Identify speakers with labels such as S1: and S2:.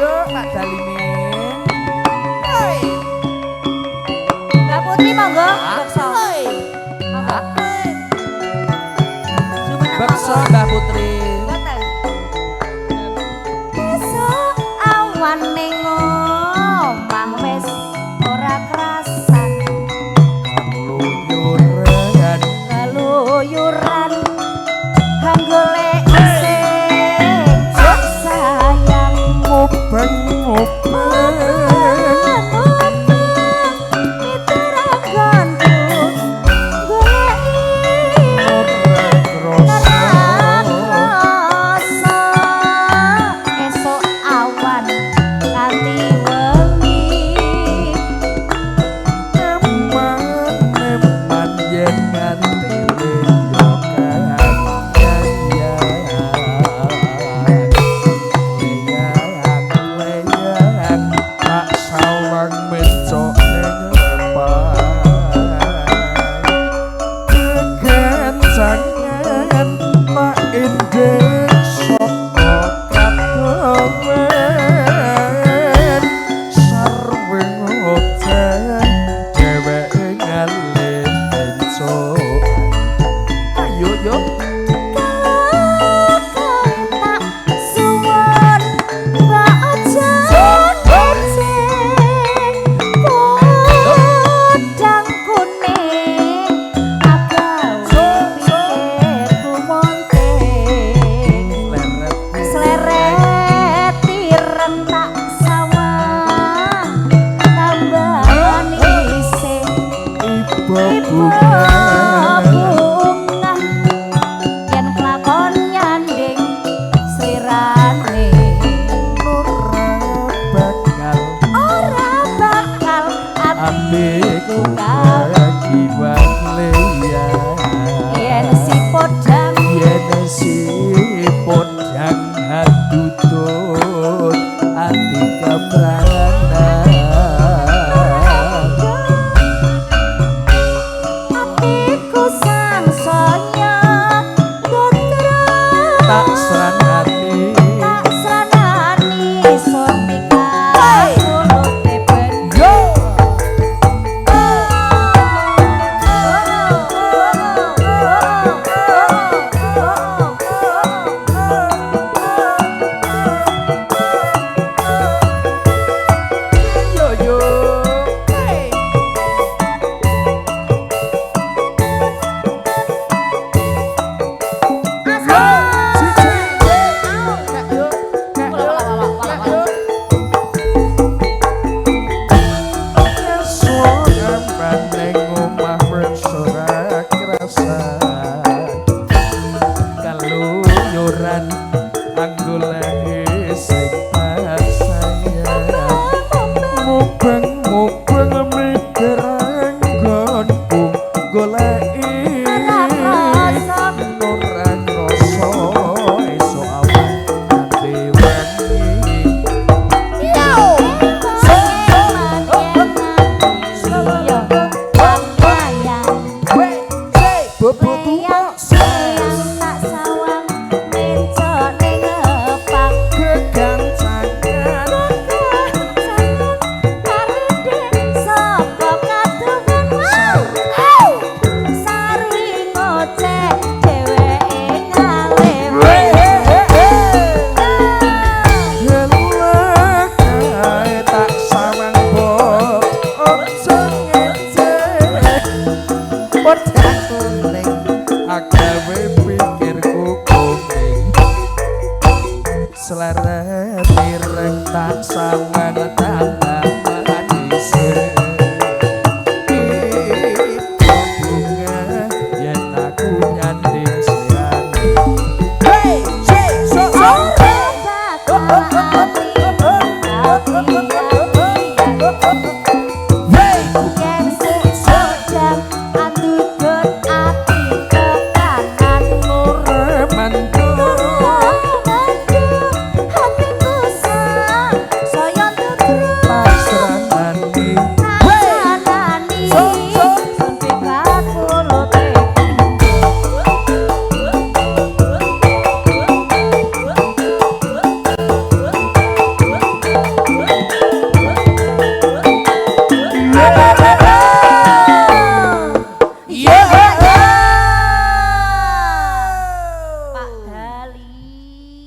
S1: Yuk Pak Dalimin. Hei.
S2: Mbak Putri monggo beksa. Monggo. Jumeneng
S1: Beksa
S2: monggo.
S1: Mbak Putri.
S2: Mboten. Esuk awan ning omah wis ora krasan.
S1: Keluyuran.
S2: Keluyuran golek sing sayang.
S1: Mubeng mubeng. Ora krasa.
S2: Esuk awan kanthi wengi.
S1: Eman eman yen nganti yo kayan. Leyang leyang tak sawang mencok ning repan. Kegancangan tak endhek saka kadowen. Sarwe ngoceh dheweke ngalih encok. Ayo yo.
S2: Tak suwun mbak aja ngecek podang kuning agawe pikirku monting.
S1: Leret.
S2: Sleret ireng tak sawang tambah manise.
S1: Iba
S2: ibu
S1: bunga.
S2: Bunga yen kelakon nyanding slirane.
S1: Ora bakal.
S2: Ora bakal
S1: atiku
S2: atiku kalah.
S1: Kegiwan leyang.
S2: Yen si podang.
S1: Yen si podang hadutut ati kepranan.
S2: Atiku sangsaya gatra.
S1: Tak sranani.
S2: Tak sranani sortika turute ben.
S1: Yo. Yo yo. Hey. Keluyuran anggoleke sing tak sayang. Mubeng mubeng mikir anggonku goleki. Ora krasa esuk awan nganti wengi. Bobo tumok kegancangan. Gelek kae tak sawang bok aja ngecek.
S3: Podang kuning.
S1: Agawe pikirku kuning. Sleret ireng tak sawang tambah manise.